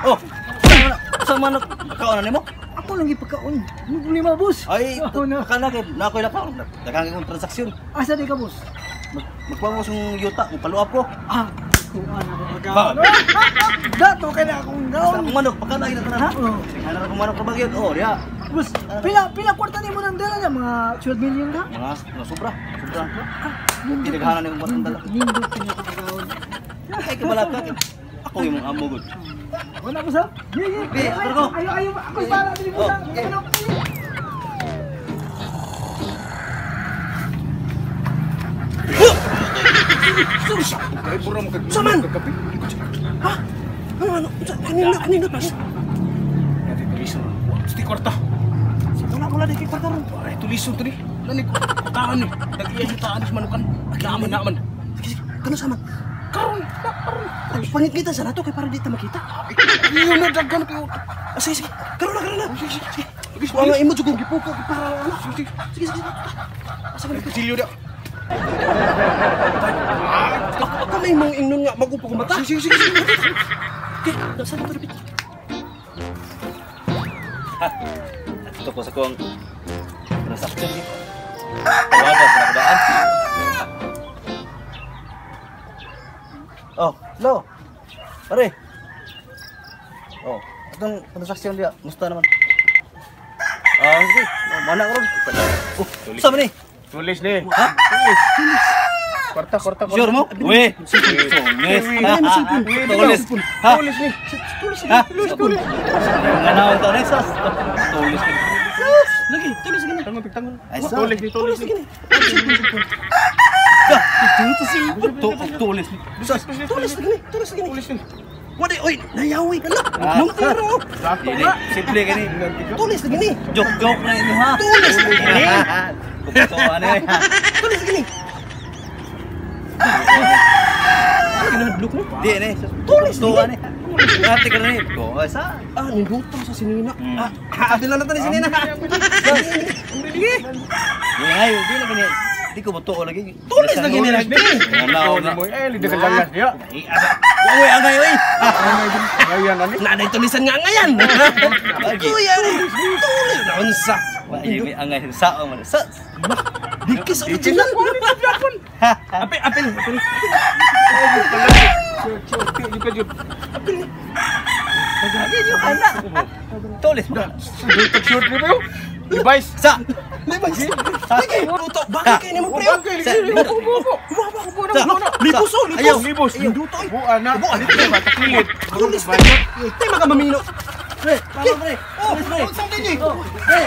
Oh, sa manok kaon na nimo? Ako lang gipagkaon. Ano problema, boss? Ay, Ako na. kana kay na ako'y lakaw. Daghang akong transaksyon. Asa di ka, boss? Magkuha ko sa yuta, magpaluap ko. Ah, kuan ako Ba? pagkaon. Dato kay na akong Sa gaon. akong manok, pagkana ina tanan ha? Oh. Ana akong manok kabag yun. Oh, diha. Boss, pila kwarta nimo nang dala niya? Mga 12 million ka? Mga sobra, sobra. Ah, nindot. Tinaghanan nimo batang dala. Nindot kanya pagkaon. Ay kabalaka. Ako imong amo gud. Wala ko sa. Ye. Be, ako ko. Ayo ayo ako para dili mo Oh, sa. okay. Saman! Ha? Ano ano? Kanina kanina pa. Sti kwarta. Wala wala di kay kwarta ron. Ay, tuliso to ni. Nani taan ni. Nag-iya sa taan sa manukan. Naaman naaman. Sige sige. Kano saman? Karon, na karon. Pangit kita sa nato kay para di ta makita. Iyo na daghan kayo. Ah, sige sige. Karon na karon na. Sige sige. Sige. Kuha nga imo jud kong gipuko para ano. Sige sige. Sige sige. Asa man dito? Silyo da. Ako may mong ingnon nga magupo ko mata. Sige sige sige. Okay, nasa dito dapat. Ito ko sa kong transaksyon gid. Wala sa nakadaan. Oh, hello. Pare. Oh, atong transaksyon diya, musta naman? Ah, sige. Oh, mana karon? Oh, sa man ni? Tulis ni. Ha? Kwarta kwarta kwarta. Sure mo? Uy, tulis. Tulis. Ha? Tulis ni. Tulis Ha? tulis tulis. Nga naon to ni sos. Tulis. Lagi, tulis gini. Tangon tangon. Ay, sa. Tulis ni tulis Tulis ni. gini. Tulis. Sus, tulis gini, tulis gini. Tulis ni. Wala, oy, nayawi ka na. Nung tiro. Sakto Dili, simple gani. Tulis gini. Joke-joke na inyo ha. Tulis gini. Kukutuan eh. Tulis gini. Kinahadlok mo. Di ni. Tulis Tuan eh. Ate ka ni. Ko sa. Ah, ninduto sa sinina. Hmm. Ah, apil na natin ni sinina. Di ay, di na gani. Di ko butuo lagi. Tulis lagi ni lagi. Wala na. Eh, lidagan langas niya. Uy, angay oy. Ngayon ani. Nanay tulisan nga ngayan. Lagi. Kuya, tulis na unsa. Wa may angay sa man. Sa. Dikis original. Apil, apil, apil. Apil. Lagi nyo kana. Tulis mo. Dutog short ni ba? Device. Sa. May bag. Sige, luto. Bakit kayo ni mo pre? Bagay lagi. Ubo ubo. Ubo na ubo na. Libos oh, libos. Ayaw. Libos. Ninduto oy. Buan na. Buan. Takilit. Tulis na. Tay makamamino. Pre, tama pre. Oh, Tulis pre. saan din eh? Pre.